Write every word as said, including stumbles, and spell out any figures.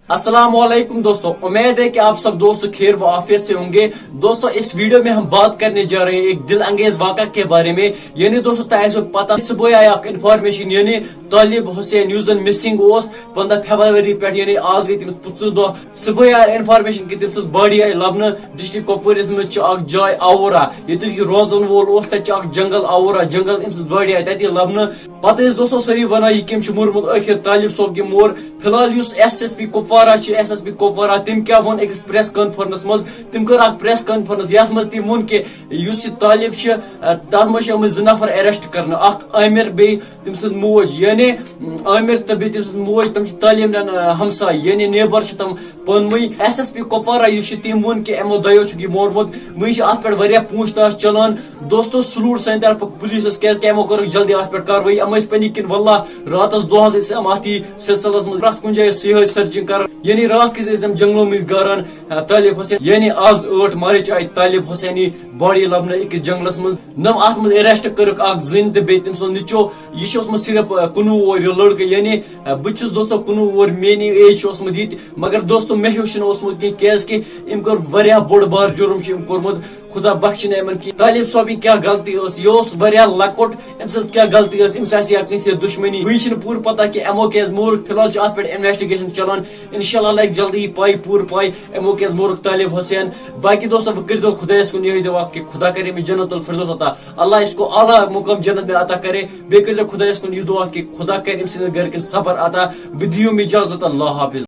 السلام علیکم دوستو، امید ہے کہ آپ سب دوست خیر و عافیت سے ہوں گے۔ دوستو، اس ویڈیو میں ہم بات کرنے جا رہے ہیں ایک دل انگیز واقعہ کے بارے میں۔ یعنی دوستو، تۄہہِ آسیو پتہ، صبحٲے آیہِ اکھ انفارمیشن، یعنی طالب حسین یُس زن مسنگ اوس پنٛداہ فیبرؤری پٮ۪ٹھ، یعنی آز گٔے تٔمِس پٕنٛژٕہ دۄہ۔ صبحٲے آیہِ انفارمیشن کہ تٔمۍ سٕنٛز باڈی آیہِ لبنہٕ ڈسٹرکٹ کپوٲرِس منٛز چھِ اکھ جاے آوورہ، ییٚتیُک یہِ روزن وول اوس، تتہِ چھِ اکھ جنگل آوورہ جنگل، أمۍ سٕنٛز باڈی آیہِ تتی لبنہٕ۔ پتہٕ ٲسۍ دوستو سٲری ونان، یہِ کٔمۍ چھُ موٗرمُت ٲخر طالب صٲب کٔمۍ مور۔ فی الحال یُس ایس ایس پی کپوارہ چھِ، ایس ایس پی کپوارہ، تٔمۍ کیٛاہ ووٚن أکِس پریس کانفرنس منٛز؟ تٔمۍ کٔر اکھ پریس کانفرنس، یتھ منٛز تٔمۍ ووٚن کہِ یُس یہِ طالب چھِ، ا، تتھ منٛز چھِ آمٕتۍ زٕ نفر ارسٹ کرنہٕ، اکھ عامر، بیٚیہِ تٔمۍ سٕنٛز موج، یعنی، م، عامر تہٕ بیٚیہِ تٔمۍ سٕنٛز موج، تِم چھِ طالب نٮ۪ن، ا، ہمساے، یعنی نیبر چھِ تِم پانہٕ ؤنۍ۔ ایس ایس پی کپوارہ یُس چھُ، تٔمۍ ووٚن کہِ یِمو دۄیو چھُکھ یہِ مورمُت۔ وۄنۍ چھِ اتھ پٮ۪ٹھ واریاہ پوچھ تاچھ چلان۔ دوستو، سلوٹ سانہِ طرفہٕ پولیسس، کیازِ کہِ یِمو کٔرٕکھ جلدی اتھ پٮ۪ٹھ کاروٲیی۔ یِم ٲسۍ پننہِ کِنۍ واللہ راتس دۄہس ٲسۍ یِم اتھ یہِ سلسلس منٛز پرٛٮ۪تھ کُنہِ جایہِ ٲسۍ یِہوٚے سرچنگ کران۔ یعنی راتھ کِژ ٲسۍ تِم جنگلو مٔنٛزۍ گاران، آ، طالب حسین۔ یعنی آز ٲٹھ مارچ آیہِ طالب حسینی باڈی لبنہٕ أکِس جنگلس منٛز۔ نم اتھ منٛز ارسٹ کٔرٕکھ اکھ زٔنۍ تہٕ بیٚیہِ تٔمۍ سُنٛد نیٚچو۔ یہِ چھُ اوسمُت صرف، آ، کُنوُہ وُہُر یہِ لڑکہٕ، یعنی، آ، بہٕ چھُس دوستو کُنوُہ وُہُر، میٛٲنی ایج چھُ اوسمُت یہِ تہِ، مگر دوستو مےٚ ہیوٚچھ نہٕ اوسمُت کینٛہہ، کیازِ کہِ أمۍ کوٚر واریاہ بوٚڑ بار جُرم چھُ أمۍ کوٚرمُت۔ خدا بخشِنۍ یِمن کینٛہہ۔ طالب صٲبٕنۍ کیٛاہ غلطی ٲس؟ یہِ اوس واریاہ لۄکُٹ، أمۍ سٕنٛز کیٛاہ غلطی ٲس؟ أمِس آسہِ یا کٲنٛسہِ سۭتۍ دُشمنی۔ وٕنہِ چھِنہٕ پوٗرٕ پتہ کہِ یِمو کیٛازِ مورُکھ۔ فی الحال چھِ اَتھ پٮ۪ٹھ انویسٹیگیشن چلان۔ انشاءاللہ لگہِ جلدی پاے، پوٗرٕ پاے، یِمو کیٛازِ مورُکھ طالب حسین۔ باقی دوستو، وۄنۍ کٔرۍزیو خۄدایَس کُن یِہوٚے دُعا کہِ خدا کرے أمِس جنت الفردوس عطا۔ اللہ اس کو اعلیٰ مقام جنت میں عطا کرے۔ بیٚیہِ کٔرۍزیو خۄدایَس کُن یہِ دُعا کہِ خدا کرِ أمۍ سٕنٛدٮ۪ن گرِکٮ۪ن صبر عطا۔ بہٕ دِیِو مےٚ اجازت، اللہ حافظ۔